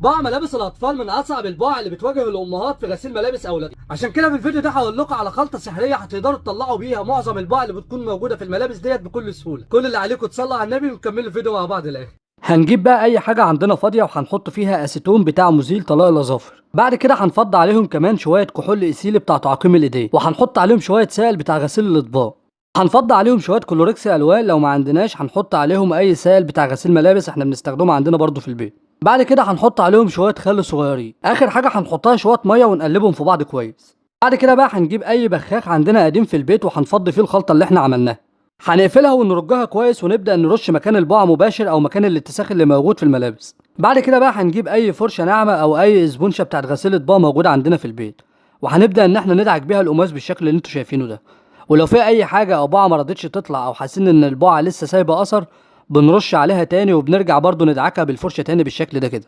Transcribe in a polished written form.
بقع ملابس الاطفال من اصعب البقع اللي بتواجه الامهات في غسيل ملابس اولادهم. عشان كده في الفيديو ده هقول لكم على خلطه سحريه هتقدروا تطلعوا بيها معظم البقع اللي بتكون موجودة في الملابس ديت بكل سهولة. كل اللي عليكم تصلوا على النبي ونكمل الفيديو مع بعض الاخر. هنجيب بقى اي حاجة عندنا فاضية وهنحط فيها اسيتون بتاع مزيل طلاء الاظافر. بعد كده هنفض عليهم كمان شوية كحول ايثيلي بتاع تعقيم الايدين، وهنحط عليهم شوية سائل بتاع غسيل الاطباق. هنفض عليهم شوية كلوركس الوان، لو ما عندناش هنحط عليهم اي سائل بتاع غسيل ملابس احنا بنستخدمه عندنا برضو في البيت. بعد كده هنحط عليهم شوية خل صغيرين. اخر حاجة هنحطها شوية مية ونقلبهم في بعض كويس. بعد كده بقى هنجيب اي بخاخ عندنا قديم في البيت وهنفضي فيه الخلطة اللي احنا عملناها. هنقفلها ونرجها كويس ونبدا نرش مكان البقعة مباشر او مكان الاتساخ اللي موجود في الملابس. بعد كده بقى هنجيب اي فرشه ناعمة او اي اسبونشه بتاعت غسيل اطباق موجودة عندنا في البيت، وهنبدا ان احنا ندعك بيها القماش بالشكل اللي انتوا شايفينه ده. ولو في اي حاجة او بقعة ما رضتش تطلع او حاسين ان البقعة لسه سايبه اثر، بنرش عليها تاني وبنرجع برضو ندعكها بالفرشه تاني بالشكل ده كده.